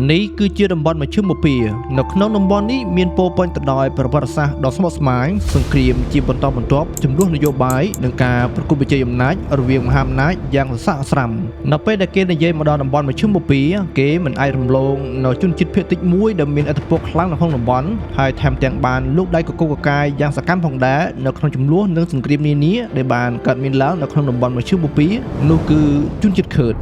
នេះគឺជាតំបន់មជ្ឈិមបូព៌ានៅក្នុងតំបន់នេះមានពោរពេញទៅដោយប្រវត្តិសាស្ត្រដ៏ស្មុគស្មាញសង្គ្រាមជាបន្តបន្ទាប់ចំនួននយោបាយនិងការប្រកួតប្រជែងអំណាចរវាងមហាអំណាចយ៉ាងសស្រាក់សស្រាំនៅពេលដែលគេនិយាយមកដល់តំបន់មជ្ឈិមបូព៌ាគេមិនអាចរំលងនៅជនជាតិភាគតិចមួយដែលមានឥទ្ធិពលខ្លាំងនៅក្នុងតំបន់ហើយថែមទាំងបានលូកដៃកកកកាយយ៉ាងសកម្មផងដែរនៅក្នុងចំនួននិងសង្គ្រាមនានាដែលបានកើតមានឡើងនៅក្នុងតំបន់មជ្ឈិមបូព៌ានោះគឺជនជាតិខឺត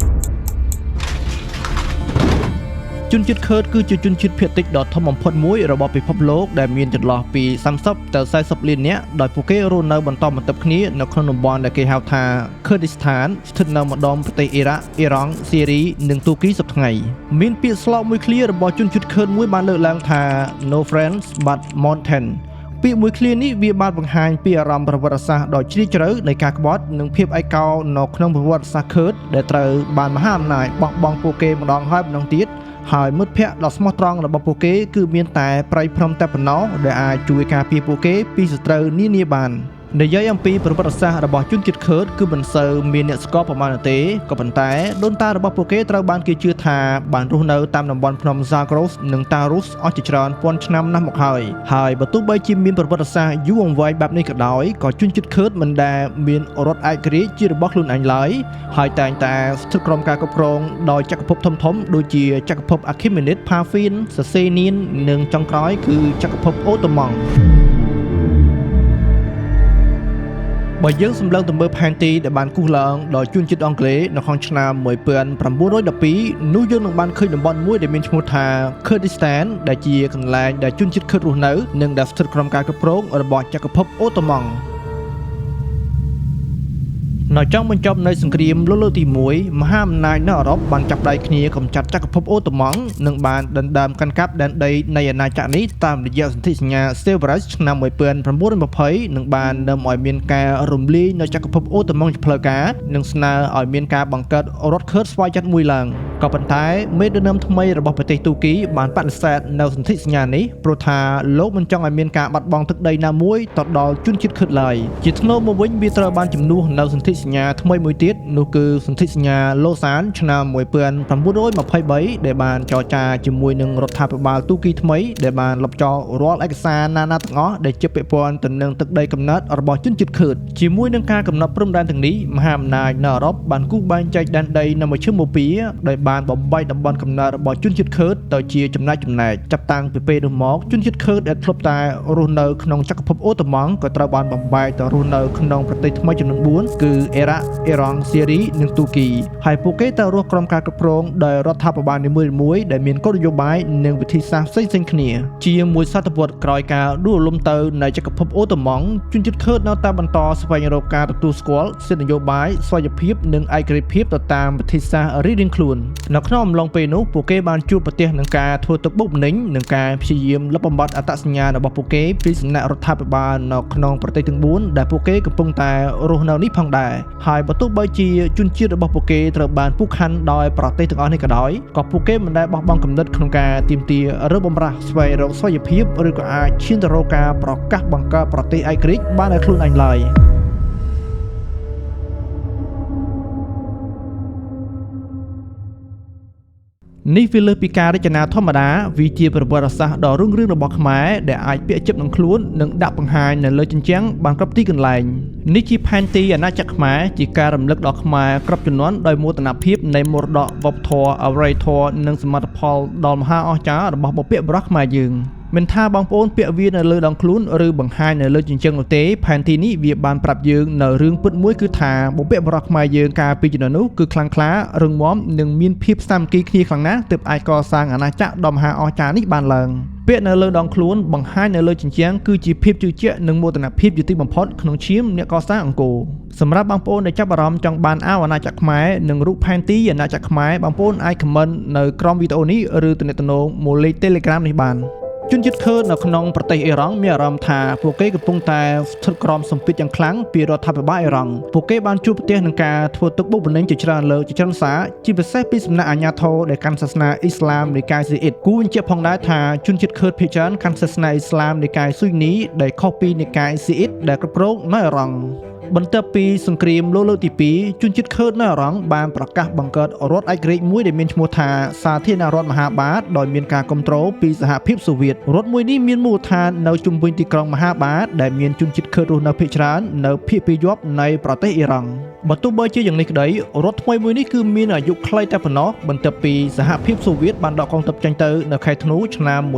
ជនជាតិខឺតគឺជាជនជាតិភាគតិចដ៏ធំបំផុតមួយរបស់ពិភពលោកដែលមានចន្លោះពី30ទៅ40លាននាក់ដោយពួកគេរស់នៅបន្តបន្ទាប់គ្នានៅក្នុងតំបន់ដែលគេហៅថាខឺឌីស្ថានស្ថិតនៅម្ដុំប្រទេសអ៊ីរ៉ាក់អ៊ីរ៉ង់ស៊ីរីនិងទូគីសប្តាហ៍ថ្ងៃមានពាក្យស្លោកមួយឃ្លារបស់ជនជាតិខឺតមួយបានលើកឡើងថា No friends but mountain ពាក្យមួយឃ្លានេះវាបានបង្ហាញពីអារម្មណ៍ប្រវត្តិសាស្ត្រដ៏ជ្រាលជ្រៅនៃការក្បត់និងភាពឯកោនៅក្នុងប្រវត្តិសាស្ត្រខឺតដែលត្រូវបានមហាអំណាចបោះបង់ពួកគេម្ដងហើយម្ដងទៀតហើយមិត្តភ័ក្តិដ៏ស្មោះត្រង់របស់ពួកគេគឺមានតែព្រៃភ្នំតែប៉ុណ្ណោះដែលអាចជួយការពារពួកគេពីសត្រូវនានាបាននិយាយអំពីប្រវត្តិសាស្ត្ររបស់ជនជាតិខឺតគឺមិនសូវមានអ្នកស្គាល់ប្រមាណទេក៏ប៉ុន្តែដូនតារបស់ពួកគេត្រូវបានគេជឿថាបានរស់នៅតាមតំបន់ភ្នំ Zagros និង Taurus អស់ជាច្រើនពាន់ឆ្នាំណាស់មកហើយហើយបើទោះបីជាមានប្រវត្តិសាស្ត្រយូរអង្វែងបែបនេះក៏ដោយក៏ជនជាតិខឺតមិនដែលមានរដ្ឋឯករាជ្យជារបស់ខ្លួនឯងឡើយហើយតែងតែស្ថិតក្រោមការគ្រប់គ្រងដោយចក្រភពធំៗដូចជាចក្រភពអាគីមេនីតផាហ្វៀនសាសេនីននិងចុងក្រោយគឺចក្រភពអូតូម៉ង់បើយើងសម្លឹងទៅមើលផែនទីដែលបានគូសឡើងដោយជនជាតិអង់គ្លេសនៅក្នុងឆ្នាំ1912នោះយើងនឹងបានឃើញតំបន់មួយដែលមានឈ្មោះថា Kurdistan ដែលជាកន្លែងដែលជនជាតិខឺតរស់នៅនិងដែលស្ថិតក្រោមការគ្រប់គ្រងរបស់ចក្រភពអូតូម៉ង់នៅចុងបញ្ចប់នៃសង្គ្រាមលោកលើកទី1មហាអំណាចនៅអឺរ៉ុបបានចាប់ដៃគ្នាកម្ចាត់ចក្រភពអូតូម៉ង់និងបានដណ្ដើមកាន់កាប់ដែនដីនៃអាណាចក្រនេះតាមរយៈសន្ធិសញ្ញា Sèvres ឆ្នាំ1920និងបាននាំឲ្យមានការរំលាយនៅចក្រភពអូតូម៉ង់ជាផ្លូវការនិងស្នើឲ្យមានការបង្កើតរដ្ឋខឺតស្វ័យចត្រមួយឡើងក៏ប៉ុន្តែមេដឹកនាំថ្មីរបស់ប្រទេសទូគីបានបដិសេធនៅសន្ធិសញ្ញានេះព្រោះថាលោកមិនចង់ឲ្យមានការបាត់បង់ទឹកដីណាមួយទៅដល់ជនជាតិខឺតឡើយជាថ្នូរមកវិញវាត្រូវបានជំនួសនៅសន្ធិសញ្ញាថ្មីមួយទៀតនោះគឺសន្ធិសញ្ញាឡូសានឆ្នាំ1923ដែលបានចរចាជាមួយនឹងរដ្ឋាភិបាលទូគីថ្មីដែលបានលុបចោលរាល់ឯកសារណានាទាំងអស់ដែលជាពាក់ព័ន្ធទៅនឹងទឹកដីកំណើតរបស់ជនជាតិខឺតជាមួយនឹងការកំណត់ព្រំដែនទាំងនេះមហាអំណាចនៅអឺរ៉ុបបានគូសបែងចែកដែនដីនៅមជ្ឈិមបូព៌ាដោយបានបំបែកតំបន់កំណើតរបស់ជនជាតិខឺតទៅជាចំណែកចំណែកចាប់តាំងពីពេលនោះមកជនជាតិខឺតដែលធ្លាប់តែរស់នៅក្នុងចក្រភពអូតូម៉ង់ក៏ត្រូវបានបំបែកទៅរស់នៅក្នុងប្រទេសថ្មីចំនួន4គឺអ៊ីរ៉ាក់អ៊ីរ៉ង់ស៊ីរីនិងទូគីហើយពួកគេត្រូវរស់ក្រោមការគ្រប់គ្រងដោយរដ្ឋាភិបាលនីមួយៗដែលមានគោលនយោបាយនិងវិធីសាស្ត្រផ្សេងៗគ្នាជាមួយសតវត្សក្រោយការដួលរលំទៅនៃចក្រភពអូតូម៉ង់ជនជាតិខឺតនៅតែបន្តស្វែងរកការទទួលស្គាល់សិទ្ធិនយោបាយស្វ័យភាពនិងឯករាជ្យភាពទៅតាមវិធីសាស្ត្ររៀងៗខ្លួននៅក្នុងអំឡុងពេលនោះពួកគេបានជួបប្រទះនឹងការធ្វើទុក្ខបុកម្នេញនិងការព្យាយាមលុបបំបាត់អត្តសញ្ញាណរបស់ពួកគេពីសំណាក់រដ្ឋាភិបាលនៅក្នុងប្រទេសទាំង4ដែលពួកគេកំពុងតែរស់នៅនេះផងដែរហើយបើទោះបីជាជនជាតិរបស់ពួកគេត្រូវបានពុះខណ្ឌដោយប្រទេសទាំងអស់នេះក៏ដោយក៏ពួកគេមិនដែលបោះបង់គំនិតក្នុងការទាមទារឬបំរាស់ស្វែងរកស្វ័យភាពឬក៏អាចឈានទៅរកការប្រកាសបង្កើតប្រទេសឯករាជ្យបានដោយខ្លួនឯងឡើយនេះវាលើសពីការរចនាធម្មតាវាជាប្រវត្តិសាស្ត្រដ៏រុងរឿងរបស់ខ្មែរដែលអាចពាក់ជិបនឹងខ្លួននិងដាក់បង្ហាញនៅលើជញ្ជាំងបានគ្រប់ទីកន្លែងនេះជាផែនទីអាណាចក្រខ្មែរជាការរំលឹកដល់ខ្មែរគ្រប់ជំនាន់ដោយមោទនភាពនៃមរតកវប្បធម៌អរិយធម៌និងសមិទ្ធផលដ៏មហាអស្ចារ្យរបស់បុព្វបុរសខ្មែរយើងមិនថាបងប្អូនពាក់វានៅលើដងខ្លួនឬបង្ហាញនៅលើជញ្ជាំងនោះទេផែនទីនេះវាបានប្រាប់យើងនៅរឿងពិតមួយគឺថាបុព្វបុរសខ្មែរយើងកាលពីជំនាន់នោះគឺខ្លាំងក្លារឹងមាំនិងមានភាពសាមគ្គីគ្នាខ្លាំងណាស់ទើបអាចកសាងអាណាចក្រដ៏មហាអស្ចារ្យនេះបានឡើងពាក្យនៅលើដងខ្លួនបង្ហាញនៅលើជញ្ជាំងគឺជាភាពជឿជាក់និងមោទនភាពជាទីបំផុតក្នុងឈាមអ្នកកសាងអង្គរសម្រាប់បងប្អូនដែលចាប់អារម្មណ៍ចង់បានអាវអាណាចក្រខ្មែរនិងរូបផែនទីអាណាចក្រខ្មែរបងប្អូនអាច comment នៅក្រោមវីដេអូនេះឬទំនាក់ទំនងមកលេខ Telegram នេះបានជនជាតិខឺតនៅក្នុងប្រទេសអ៊ីរ៉ង់មានអារម្មណ៍ថាពួកគេកំពុងតែស្ថិតក្រោមសម្ពាធយ៉ាងខ្លាំងពីរដ្ឋាភិបាលអ៊ីរ៉ង់ពួកគេបានជួបប្រទះនឹងការធ្វើទុក្ខបុកម្នេញជាច្រើនលើកជាច្រើនសារជាពិសេសពីសំណាក់អាជ្ញាធរដែលកាន់សាសនាអ៊ីស្លាមនិកាយស៊ីអ៊ីតគួរបញ្ជាក់ផងដែរថាជនជាតិខឺតភាគច្រើនកាន់សាសនាអ៊ីស្លាមនិកាយស៊ុយនីដែលខុសពីនិកាយស៊ីអ៊ីតដែលគ្រប់គ្រងនៅអ៊ីរ៉ង់ បន្ទាប់ពីសង្គ្រាមលោកលើកទី2ជនជាតិខឺតនៅអឺរ៉ង់បានប្រកាសបង្កើតរដ្ឋឯករាជ្យមួយដែលមានឈ្មោះថាសាធារណរដ្ឋមហាបាទដោយមានការគ្រប់គ្រងពីសហភាពសូវៀតរដ្ឋមួយនេះមានមូលដ្ឋាននៅជុំវិញទីក្រុងមហាបាទដែលមានជនជាតិខឺតរស់នៅភាគច្រើននៅភាគពាយ័ព្យនៃប្រទេសអ៊ីរ៉ង់បើទោះបីជាយ៉ាងនេះក្តីរដ្ឋថ្មីមួយនេះគឺមានអាយុខ្លីតែប៉ុណ្ណោះបន្ទាប់ពីសហភាពសូវៀតបានដកកងទ័ពចេញទៅនៅខែធ្នូឆ្នាំ1946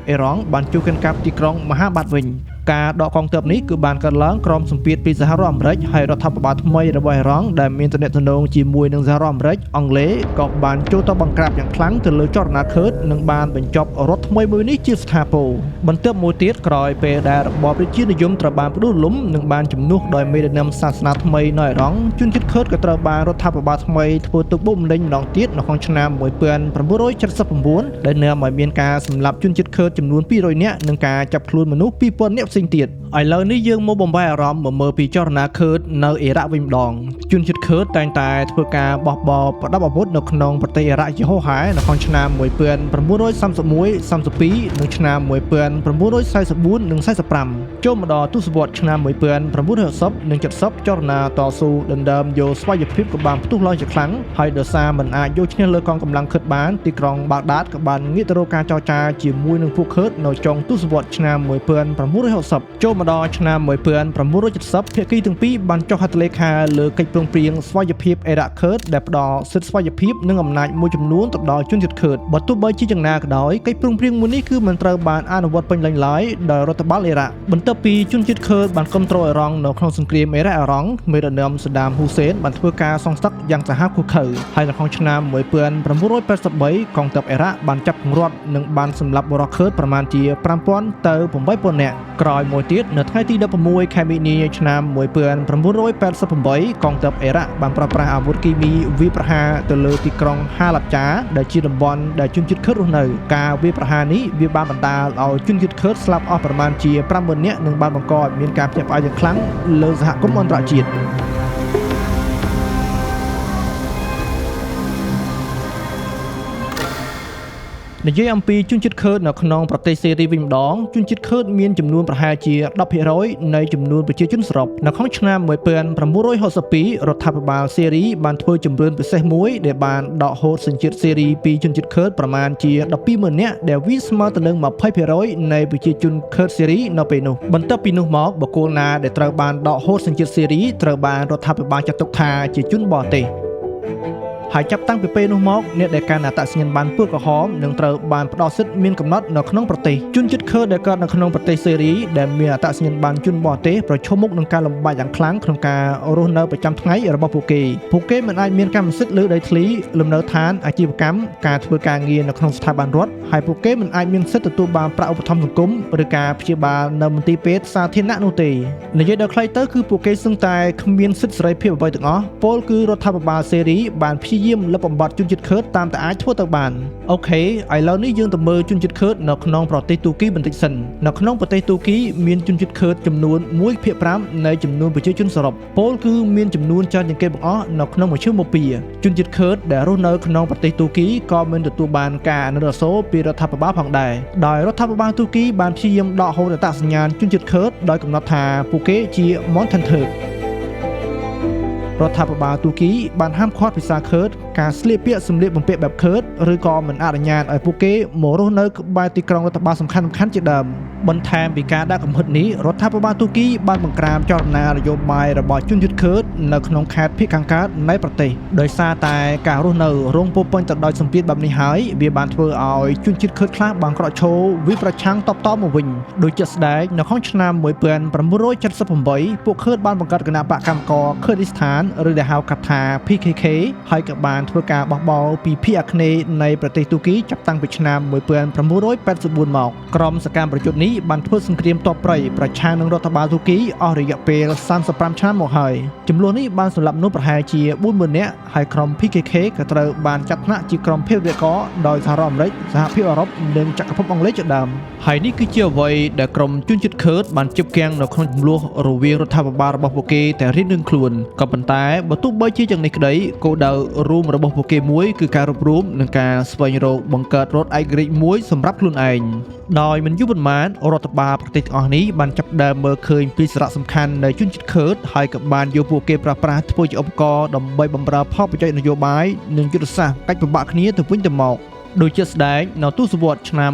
អ៊ីរ៉ង់បានជួលកាន់កាប់ទីក្រុងមហាបាទវិញការដកកងទ័ពនេះគឺបានកើតឡើងក្រោមសម្ពាធពីសហរដ្ឋអាមេរិកហើយរដ្ឋាភិបាលថ្មីរបស់អ៊ីរ៉ង់ដែលមានទំនាក់ទំនងជាមួយនឹងសហរដ្ឋអាមេរិកអង់គ្លេសក៏បានចូលទៅបង្ក្រាបយ៉ាងខ្លាំងទៅលើចលនាខឺតនិងបានបញ្ចប់រដ្ឋថ្មីមួយនេះជាស្ថាពរបន្ទាប់មួយទៀតក្រោយពេលដែលរបបរាជានិយមត្រូវបានផ្ដួលរំលំនិងបានជំនួសដោយមេដឹកនាំសាសនាថ្មីនៅអ៊ីរ៉ង់ជនជាតិខឺតក៏ត្រូវបានរដ្ឋាភិបាលថ្មីធ្វើទុក្ខបុកម្នេញម្ដងទៀតនៅក្នុងឆ្នាំ1979ដែលនាំឲ្យមានការសម្លាប់ជនជាតិខឺតចំនួន200នាក់និងការចាប់ខ្លួនមនុស្ស2000នាក់ផ្សេងទៀតឥឡូវនេះយើងមកបំបែអារម្មណ៍មកមើលពីចលនាខឺតនៅអ៊ីរ៉ាក់វិញម្ដងជនជាតិខឺតតែងតែធ្វើការបោះបោប្រដាប់អាវុធនៅក្នុងប្រទេសអ៊ីរ៉ាក់ជាហូរហែនៅក្នុងឆ្នាំ1931 32និងឆ្នាំ1944និង45ចូលមកដល់ទសវត្សរ៍ឆ្នាំ1960និង70ចលនាតស៊ូដណ្ដើមយកស្វ័យភាពក៏បានផ្ទុះឡើងជាខ្លាំងហើយដោយសារមិនអាចយកឈ្នះលើកងកម្លាំងខឺតបានទីក្រុងបាល់ដាតក៏បានងាកទៅរកការចរចាជាមួយនឹងពួកខឺតនៅចុងទសវត្សរ៍ឆ្នាំ1960ចូលមកដល់ឆ្នាំ1970ភាគីទាំងពីរបានចុះហត្ថលេខាលើកិច្ចព្រមព្រៀងស្វ័យភាពអ៊ីរ៉ាក់ខឺតដែលផ្ដល់សិទ្ធិស្វ័យភាពនិងអំណាចមួយចំនួនទៅដល់ជនជាតិខឺតបើទោះបីជាយ៉ាងណាក៏ដោយកិច្ចព្រមព្រៀងមួយនេះគឺមិនត្រូវបានអនុវត្តពេញលេញឡើយដោយរដ្ឋបាលអ៊ីរ៉ាក់បន្ទាប់ពីជនជាតិខឺតបានគ្រប់គ្រងអ៊ីរ៉ង់នៅក្នុងសង្គ្រាមអ៊ីរ៉ាក់អ៊ីរ៉ង់មេដឹកនាំសាដាមហ៊ូសេនបានធ្វើការសងសឹកយ៉ាងសាហាវឃោរឃៅហើយនៅក្នុងឆ្នាំ1983កងទ័ពអ៊ីរ៉ាក់បានចាប់ពង្រត់និងបានសម្លាប់បុរសខឺតប្រមាណជា5000ទៅ8000នាក់ក្រោយមួយទៀតនៅថ្ងៃទី16ខែមីនាឆ្នាំ1988កងទ័ពអ៊ីរ៉ាក់បានប្រើប្រាស់អាវុធគីមីវាយប្រហារទៅលើទីក្រុងហាឡាប់ចាដែលជាតំបន់ដែលជនជាតិខឺតរស់នៅការវាយប្រហារនេះវាបានបណ្ដាលឲ្យជនជាតិខឺតស្លាប់អស់ប្រមាណជា50000នាក់និងបានបង្កឲ្យមានការភ្ញាក់ផ្អើលយ៉ាងខ្លាំងលើសហគមន៍អន្តរជាតិនិយាយអំពីជនជាតិខឺតនៅក្នុងប្រទេសសេរីវិញម្ដងជនជាតិខឺតមានចំនួនប្រហែលជា10%នៃចំនួនប្រជាជនសរុបនៅក្នុងឆ្នាំ1962រដ្ឋាភិបាលសេរីបានធ្វើជំរឿនពិសេសមួយដែលបានដកហូតសញ្ជាតិសេរីពីជនជាតិខឺតប្រមាណជា120,000នាក់ដែលវាស្មើទៅនឹង20%នៃប្រជាជនខឺតសេរីនៅពេលនោះបន្ទាប់ពីនោះមកបុគ្គលណាដែលត្រូវបានដកហូតសញ្ជាតិសេរីត្រូវបានរដ្ឋាភិបាលចាត់ទុកថាជាជនបរទេសហើយចាប់តាំងពីពេលនោះមកអ្នកដែលកាន់អត្តសញ្ញាណប័ណ្ណពណ៌ក្រហមនឹងត្រូវបានផ្ដល់សិទ្ធិមានកំណត់នៅក្នុងប្រទេសជនជាតិខឺតដែលកើតនៅក្នុងប្រទេសសេរីដែលមានអត្តសញ្ញាណប័ណ្ណជនបរទេសប្រឈមមុខនឹងការលំបាកយ៉ាងខ្លាំងក្នុងការរស់នៅប្រចាំថ្ងៃរបស់ពួកគេពួកគេមិនអាចមានកម្មសិទ្ធិលើដីធ្លីលំនៅឋានអាជីវកម្មការធ្វើការងារនៅក្នុងស្ថាប័នរដ្ឋហើយពួកគេមិនអាចមានសិទ្ធិទទួលបានប្រាក់ឧបត្ថម្ភសង្គមឬការព្យាបាលនៅមន្ទីរពេទ្យសាធារណៈនោះទេនិយាយដល់ខ្លីទៅគឺពួកគេសឹងតែគ្មានសិទ្ធិសេរីភាពអ្វីទាំងអស់ពលគឺរដ្ឋាភិបាលសេរីបានព្យាយាមលុបបំបាត់ជនជាតិខឺតតាមតែអាចធ្វើទៅបាន OK ឥឡូវនេះយើងទៅមើលជនជាតិខឺតនៅក្នុងប្រទេសទូគីបន្តិចសិននៅក្នុងប្រទេសទូគីមានជនជាតិខឺតចំនួន1.5នៃចំនួនប្រជាជនសរុបពលគឺមានចំនួនច្រើនជាងគេបង្អស់នៅក្នុងមជ្ឈមពាជនជាតិខឺតដែលរស់នៅក្នុងប្រទេសទូគីក៏មិនទទួលបានការអាណិតអាសូរពីរដ្ឋាភិបាលផងដែរដោយរដ្ឋាភិបាលទូគីបានព្យាយាមដកហូតអត្តសញ្ញាណជនជាតិខឺតដោយកំណត់ថាពួកគេជា Mountain Turk រដ្ឋាភិបាលទូគីបានហាមឃាត់ភាសាខឺតការស្លៀកពាក់សម្លៀកបំពាក់បែបខឺតឬក៏មិនអនុញ្ញាតឲ្យពួកគេមករស់នៅក្បែរទីក្រុងរដ្ឋបាលសំខាន់ៗជាដើមបន្ថែមពីការដាក់កំហិតនេះរដ្ឋាភិបាលទូគីបានបង្ក្រាបចលនានយោបាយរបស់ជនជាតិខឺតនៅក្នុងខេត្តភាគខាងកើតនៃប្រទេសដោយសារតែការរស់នៅរងពោពេញទៅដោយសម្ពាធបែបនេះហើយវាបានធ្វើឲ្យជនជាតិខឺតខ្លះបានក្រោកឈរវិប្រឆាំងតបតមកវិញដោយជាក់ស្ដែងនៅក្នុងឆ្នាំ1978ពួកខឺតបានបង្កើតគណបក្សកម្មករខឺឌីស្ថានឬដែលហៅកាត់ថា PKK ហើយក៏បានធ្វើការបះបោរពីភាគអាគ្នេយ៍នៃប្រទេសទូគីចាប់តាំងពីឆ្នាំ1984មកក្រុមសកម្មប្រយុទ្ធនេះបានធ្វើសង្គ្រាមតបប្រៃប្រឆាំងនឹងរដ្ឋបាលទូគីអស់រយៈពេល35ឆ្នាំមកហើយចំនួននេះបានសម្លាប់មនុស្សប្រហែលជា40000នាក់ហើយក្រុម PKK ក៏ត្រូវបានចាត់ថ្នាក់ជាក្រុមភេរវករដោយសហរដ្ឋអាមេរិកសហភាពអឺរ៉ុបនិងចក្រភពអង់គ្លេសជាដើមហើយនេះគឺជាអ្វីដែលក្រុមជនជាតិខឺតបានជិបគាំងនៅក្នុងចំនួនរវាងរដ្ឋាភិបាលរបស់ពួកគេតែរៀងៗខ្លួនក៏ប៉ុន្តែបើទោះបីជាយ៉ាងនេះក្តីគោលដៅរួមរបស់ពួកគេមួយគឺការរួបរួមនិងការស្វែងរកបង្កើតរដ្ឋឯករាជ្យមួយសម្រាប់ខ្លួនឯង ដោយមិនយូរប៉ុន្មានរដ្ឋបាលប្រទេសទាំងអស់នេះបានចាប់ផ្ដើមមើលឃើញពីសារៈសំខាន់នៃជនជាតិខឺតហើយក៏បានយកពួកគេប្រើប្រាស់ធ្វើជាឧបករណ៍ដើម្បីបម្រើផលប្រយោជន៍នយោបាយនិងយុទ្ធសាស្ត្រកាច់បំបាក់គ្នាទៅវិញទៅមកដូចជាស្ដែងនៅទសវត្សរ៍ឆ្នាំ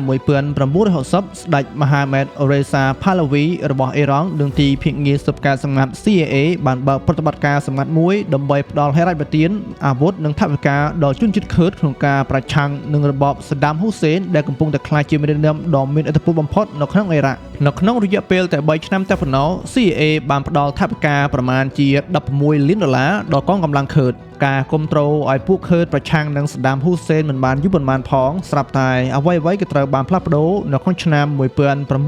1960ស្ដេចមហាម៉េតរេសាផាឡាវីរបស់អ៊ីរ៉ង់និងទីភ្នាក់ងារស៊ើបការសម្ងាត់ CIA បានបើកប្រតិបត្តិការសម្ងាត់មួយដើម្បីផ្ដល់ហិរញ្ញប្បទានអាវុធនិងថវិកាដល់ជនជាតិខឺតក្នុងការប្រឆាំងនឹងរបបសាដាមហ៊ូសេនដែលកំពុងតែក្លាយជាមេដឹកនាំដ៏មានឥទ្ធិពលបំផុតនៅក្នុងអ៊ីរ៉ាក់នៅក្នុងរយៈពេលតែ3ឆ្នាំតែប៉ុណ្ណោះ CIA បានផ្ដល់ថវិកាប្រមាណជា16លានដុល្លារដល់កងកម្លាំងខឺតការគ្រប់គ្រងឲ្យពួកខឺតប្រឆាំងនឹងសាដាមហ៊ូសេនមិនបានយូរប៉ុន្មានផងស្រាប់តែអ្វីៗក៏ត្រូវបានផ្លាស់ប្ដូរនៅក្នុងឆ្នាំ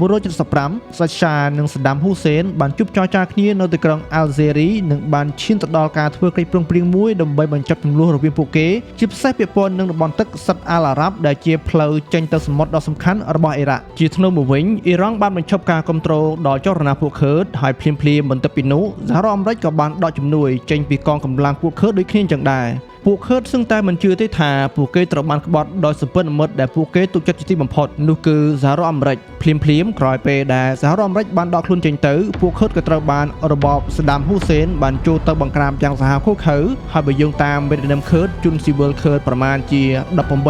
1975សាឆានិងសាដាមហ៊ូសេនបានជួបចរចាគ្នានៅទីក្រុងអាល់ហ្សេរីនិងបានឈានទៅដល់ការធ្វើកិច្ចព្រមព្រៀងមួយដើម្បីបញ្ចប់ជម្លោះរវាងពួកគេជាពិសេសពាក់ព័ន្ធនឹងតំបន់ទឹកសិតអាល់អារ៉ាប់ដែលជាផ្លូវចេញទៅសមុទ្រដ៏សំខាន់របស់អ៊ីរ៉ាក់ជាថ្នូរមកវិញអ៊ីរ៉ង់បានបញ្ឈប់ការគ្រប់គ្រងដល់ចលនាពួកខឺតហើយភ្លាមៗបន្ទាប់ពីនោះសហរដ្ឋអាមេរិកក៏បានដកជំនួយចេញពីកងកម្លាំងពួកខឺតដូចគ្នាចឹងដែរពួកខឺតសឹងតែមិនជឿទេថាពួកគេត្រូវបានក្បត់ដោយសម្ព័ន្ធមិត្តដែលពួកគេទុកចិត្តជាទីបំផុតនោះគឺសហរដ្ឋអាមេរិកភ្លាមៗក្រោយពេលដែលសហរដ្ឋអាមេរិកបានដកខ្លួនចេញទៅពួកខឺតក៏ត្រូវបានរបបសាដាមហ៊ូសេនបានចូលទៅបង្ក្រាបយ៉ាងសាហាវឃោរឃៅហើយបើយោងតាមមេដឹកនាំខឺតជនស៊ីវិលខឺតប្រមាណជា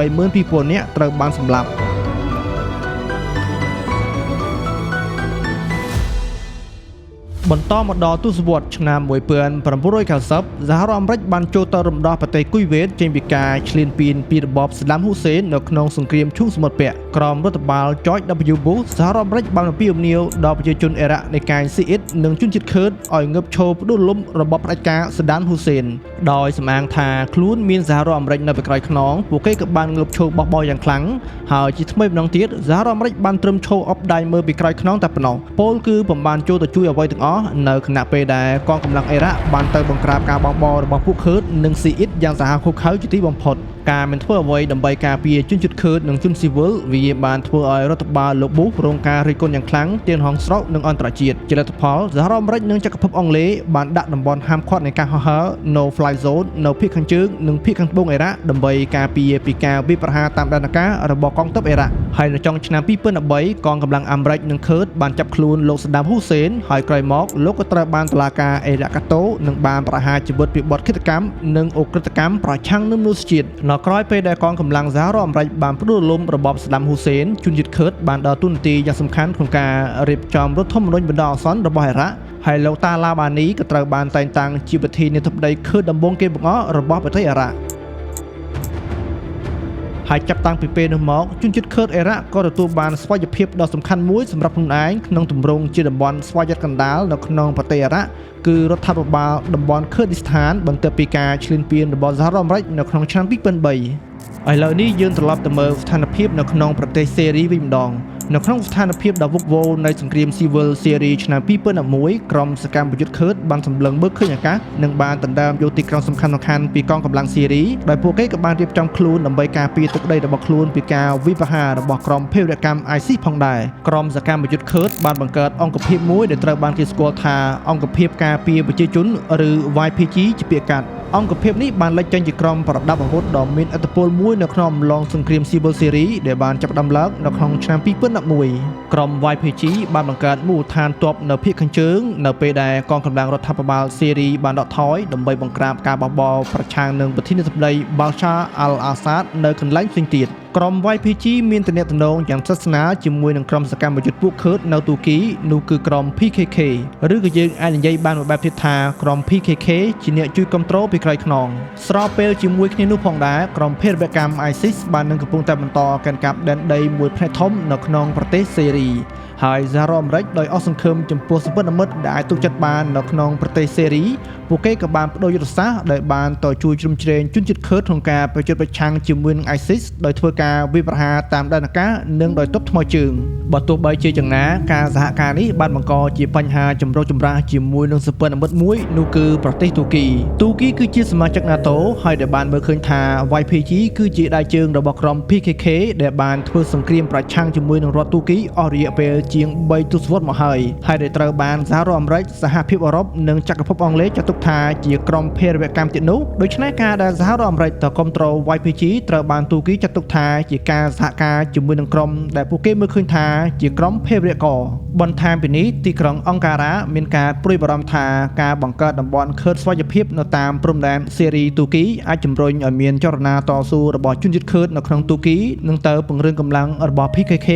182,000នាក់ត្រូវបានសម្លាប់បន្តមកដល់ទសវត្សរ៍ឆ្នាំ1990សហរដ្ឋអាមេរិកបានចូលទៅរំដោះប្រទេសគុយវ៉េតចេញពីការឈ្លានពានពីរបបសាដាមហ៊ូសេននៅក្នុងសង្គ្រាមឈូងសមុទ្រពាក់ក្រោមរដ្ឋបាល George W. Bush សហរដ្ឋអាមេរិកបានអំពាវនាវដល់ប្រជាជនអ៊ីរ៉ាក់នៃកាយស៊ីអ៊ីតនិងជនជាតិខឺតឲ្យងើបឈរផ្ដួលរលំរបបផ្ដាច់ការសាដាមហ៊ូសេនដោយសម្អាងថាខ្លួនមានសហរដ្ឋអាមេរិកនៅពីក្រោយខ្នងពួកគេក៏បានងើបឈរបះបោរយ៉ាងខ្លាំងហើយជាថ្មីម្ដងទៀតសហរដ្ឋអាមេរិកបានត្រឹមឈរអបដៃមើលពីក្រោយខ្នងតែប៉ុណ្ណោះពលគឺពុំបានចូលទៅជួយអ្វីទាំងអស់នៅខណៈពេលដែលកងកម្លាំងអ៊ីរ៉ាក់បានទៅបង្ក្រាបការបះបោររបស់ពួកខឺតនិងស៊ីអ៊ីតយ៉ាងសាហាវឃោរឃៅជាទីបំផុតការមិនធ្វើអ្វីដើម្បីការពារជនជាតិខឺតនិងជនស៊ីវិលវាបានធ្វើឲ្យរដ្ឋបាលលោកប៊ូសរងការរិះគន់យ៉ាងខ្លាំងទាំងក្នុងស្រុកនិងអន្តរជាតិជាលទ្ធផលសហរដ្ឋអាមេរិកនិងចក្រភពអង់គ្លេសបានដាក់តំបន់ហាមឃាត់នៃការហោះហើរ No Fly Zone នៅភាគខាងជើងនិងភាគខាងត្បូងអ៊ីរ៉ាក់ដើម្បីការពារពីការវាយប្រហារតាមដែនអាកាសរបស់កងទ័ពអ៊ីរ៉ាក់ហើយនៅចុងឆ្នាំ2013កងកម្លាំងអាមេរិកនិងខឺតបានចាប់ខ្លួនលោកសាដាមហ៊ូសេនហើយក្រោយមកលោកក៏ត្រូវបានតុលាការអ៊ីរ៉ាក់កាតូនិងបានប្រហារជីវិតពីបទឃាតកម្មនិងឧក្រិដ្ឋកម្មប្រឆាំងនឹងមនុស្សជាតិនៅក្រោយពេលដែលកងកម្លាំងសហរដ្ឋអាមេរិកបានផ្ដួលរំលំរបបសាដាមហ៊ូសេនជនជាតិខឺតបានដើរតួនាទីយ៉ាងសំខាន់ក្នុងការរៀបចំរដ្ឋធម្មនុញ្ញបណ្ដោះអាសន្នរបស់អ៊ីរ៉ាក់ហើយលោកតាឡាបានីក៏ត្រូវបានតែងតាំងជាប្រធានាធិបតីខឺតដំបូងគេបង្អស់របស់ប្រទេសអ៊ីរ៉ាក់ហើយចាប់តាំងពីពេលនោះមកជនជាតិខឺតអ៊ីរ៉ាក់ក៏ទទួលបានស្វ័យភាពដ៏សំខាន់មួយសម្រាប់ខ្លួនឯងក្នុងទម្រង់ជាតំបន់ស្វយ័តកណ្ដាលនៅក្នុងប្រទេសអ៊ីរ៉ាក់គឺរដ្ឋាភិបាលតំបន់ខឺឌីស្ថានបន្ទាប់ពីការឈ្លានពានរបស់សហរដ្ឋអាមេរិកនៅក្នុងឆ្នាំ2003ឥឡូវនេះយើងត្រឡប់ទៅមើលស្ថានភាពនៅក្នុងប្រទេសសេរីវិញម្ដងនៅក្នុងស្ថានភាពដ៏វឹកវរនៃសង្គ្រាមស៊ីវិលសេរីឆ្នាំ2011ក្រុមសកម្មប្រយុទ្ធខឺតបានសម្លឹងមើលឃើញឱកាសនិងបានដណ្ដើមយកទីក្រុងសំខាន់ៗពីកងកម្លាំងសេរីដោយពួកគេក៏បានរៀបចំខ្លួនដើម្បីការពារទឹកដីរបស់ខ្លួនពីការវិបហារបស់ក្រុមភេរវកម្ម ISIS ផងដែរក្រុមសកម្មប្រយុទ្ធខឺតបានបង្កើតអង្គភាពមួយដែលត្រូវបានគេស្គាល់ថាអង្គភាពការពារប្រជាជនឬ YPG ជាពាក្យកាត់អង្គភាពនេះបានលេចចេញជាក្រុមប្រដាប់អាវុធដ៏មានឥទ្ធិពលមួយនៅក្នុងអំឡុងសង្គ្រាមស៊ីវិលសេរីដែលបានចាប់ផ្ដើមឡើងនៅក្នុងឆ្នាំ2011ក្រុម YPG បានបង្កើតមូលដ្ឋានទ័ពនៅភាគខាងជើងនៅពេលដែលកងកម្លាំងរដ្ឋាភិបាលសេរីបានដកថយដើម្បីបង្ក្រាបការបះបោរប្រឆាំងនឹងប្រធានាធិបតី Bashar al-Assad នៅកន្លែងផ្សេងទៀតក្រុម YPG មានទំនាក់ទំនងយ៉ាងស្និទ្ធស្នាលជាមួយនឹងក្រុមសកម្មយុទ្ធពួកខឺតនៅទូគីនោះគឺក្រុម PKK ឬក៏យើងអាចនិយាយបានមួយបែបទៀតថាក្រុម PKK ជាអ្នកជួយគ្រប់គ្រងពីក្រោយខ្នងស្របពេលជាមួយគ្នានោះផងដែរក្រុមភេរវកម្ម ISIS បាននឹងកំពុងតែបន្តកាន់កាប់ដែនដីមួយផ្នែកធំនៅក្នុងប្រទេសសេរីហើយសហរដ្ឋអាមេរិកដោយអស់សង្ឃឹមចំពោះសម្ព័ន្ធមិត្តដែលអាចទុកចិត្តបាននៅក្នុងប្រទេសសេរីពួកគេក៏បានបដូរយុទ្ធសាស្ត្រដោយបានតជួយជ្រោមជ្រែងជនជាតិខឺតក្នុងការប្រយុទ្ធប្រឆាំងជាមួយនឹង ISIS ដោយធ្វើការវាយប្រហារតាមដែនអាកាសនិងដោយទ័ពថ្មើរជើងបើទោះបីជាយ៉ាងណាការសហការនេះបានបង្កជាបញ្ហាចម្រូងចម្រាសជាមួយនឹងសម្ព័ន្ធមិត្តមួយនោះគឺប្រទេសទូគីទូគីគឺជាសមាជិក NATO ហើយដែលបានមើលឃើញថា YPG គឺជាដៃជើងរបស់ក្រុម PKK ដែលបានធ្វើសង្គ្រាមប្រឆាំងជាមួយនឹងរដ្ឋទូគីអស់រយៈពេលជាង3ទសវត្សរ៍មកហើយហើយដែលត្រូវបានសហរដ្ឋអាមេរិកសហភាពអឺរ៉ុបនិងចក្រភពអង់គ្លេសចាត់ទុក ថាជាក្រុមភេរវកម្មទៀតនោះដូច្នេះការដែលសហរដ្ឋអាមេរិកទៅគ្រប់គ្រង YPG ត្រូវបានទូគីចាត់ទុកថាជាការសហការជាមួយនឹងក្រុមដែលពួកគេមើលឃើញថាជាក្រុមភេរវករបន្ថែមពីនេះទីក្រុងអង្ការ៉ាមានការព្រួយបារម្ភថាការបង្កើតតំបន់ខឺតស្វយភាពនៅតាមព្រំដែនសេរីទូគីអាចជំរុញឲ្យមានចលនាតស៊ូរបស់ជនជាតិខឺតនៅក្នុងទូគីនិងទៅពង្រឹងកម្លាំងរបស់ PKK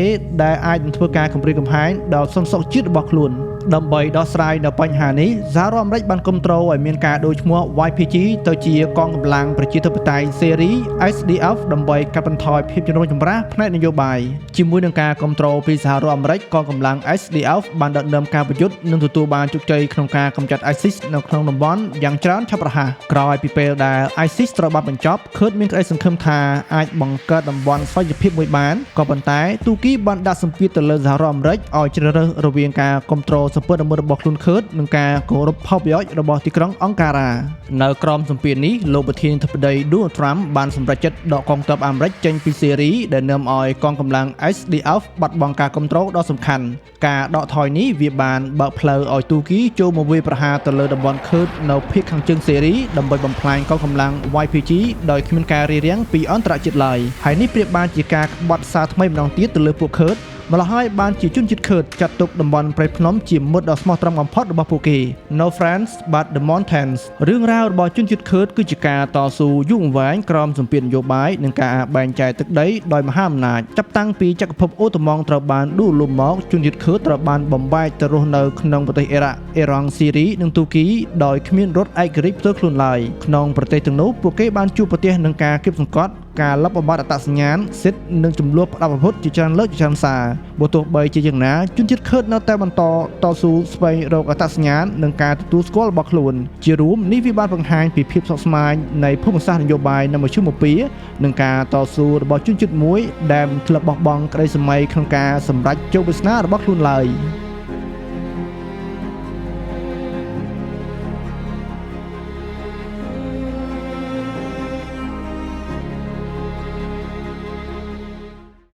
ដែលអាចនឹងធ្វើការគំរាមកំហែងដល់សន្តិសុខជាតិរបស់ខ្លួនដើម្បីដោះស្រាយនៅបញ្ហានេះសហរដ្ឋអាមេរិកបានគ្រប់គ្រងឲ្យមានការដូរឈ្មោះ YPG ទៅជាកងកម្លាំងប្រជាធិបតេយ្យសេរី SDF ដើម្បីកាត់បន្ថយភាពចម្រូងចម្រាសផ្នែកនយោបាយជាមួយនឹងការគ្រប់គ្រងពីសហរដ្ឋអាមេរិកកងកម្លាំង SDF បានដឹកនាំការប្រយុទ្ធនិងទទួលបានជោគជ័យក្នុងការកម្ចាត់ ISIS នៅក្នុងតំបន់យ៉ាងច្រើនឆាប់រហ័សក្រោយពីពេលដែល ISIS ត្រូវបានបញ្ចប់ខឺតមានក្តីសង្ឃឹមថាអាចបង្កើតតំបន់ស្វ័យភាពមួយបានក៏ប៉ុន្តែទូគីបានដាក់សម្ពាធទៅលើសហរដ្ឋអាមេរិកឲ្យជ្រើសរើសរវាងការគ្រប់គ្រងសម្ព័ន្ធមិត្តរបស់ខ្លួនខឺតនិងការគោរពផលប្រយោជន៍របស់ទីក្រុងអង្ការ៉ានៅក្រោមសម្ពាធនេះលោកប្រធានាធិបតី Donald Trump បានសម្រេចចិត្តដកកងទ័ពអាមេរិកចេញពីសេរីដែលនាំឲ្យកងកម្លាំង SDF បាត់បង់ការគ្រប់គ្រងដ៏សំខាន់ការដកថយនេះវាបានបើកផ្លូវឲ្យទូគីចូលមកវាយប្រហារទៅលើតំបន់ខឺតនៅភាគខាងជើងសេរីដើម្បីបំផ្លាញកងកម្លាំង YPG ដោយគ្មានការរារាំងពីអន្តរជាតិឡើយហើយនេះប្រៀបបានជាការក្បត់សារថ្មីម្ដងទៀតទៅលើពួកខឺតម្ល៉េះហើយបានជាជនជាតិខឺតចាត់ទុកតំបន់ព្រៃភ្នំជាមិត្តដ៏ស្មោះត្រង់បំផុតរបស់ពួកគេ No Friends but the Mountains រឿងរ៉ាវរបស់ជនជាតិខឺតគឺជាការតស៊ូយូរអង្វែងក្រោមសម្ពាធនយោបាយនិងការបែងចែកទឹកដីដោយមហាអំណាចចាប់តាំងពីចក្រភពអូតូម៉ង់ត្រូវបានដួលរំលំមកជនជាតិខឺតត្រូវបានបំបែកទៅរស់នៅក្នុងប្រទេសអ៊ីរ៉ាក់អ៊ីរ៉ង់ស៊ីរីនិងទូគីដោយគ្មានរដ្ឋឯករាជ្យផ្ទាល់ខ្លួនឡើយក្នុងប្រទេសទាំងនោះពួកគេបានជួបប្រទះនឹងការគៀបសង្កត់ការលុបបំបាត់អត្តសញ្ញាណសិទ្ធិនិងចំនួនផ្ដាប់អាវុធជាច្រើនលើកជាច្រើនសារបើទោះបីជាយ៉ាងណាជនជាតិខឺតនៅតែបន្តតស៊ូស្វែងរកអត្តសញ្ញាណនិងការទទួលស្គាល់របស់ខ្លួនជារួមនេះវាបានបង្ហាញពីភាពស្មុគស្មាញនៃភូមិសាស្ត្រនយោបាយនៅមធ្យមពានិងការតស៊ូរបស់ជនជាតិមួយដែលមិនធ្លាប់បោះបង់ក្តីសម័យក្នុងការសម្រេចជោគវាសនារបស់ខ្លួនឡើយ។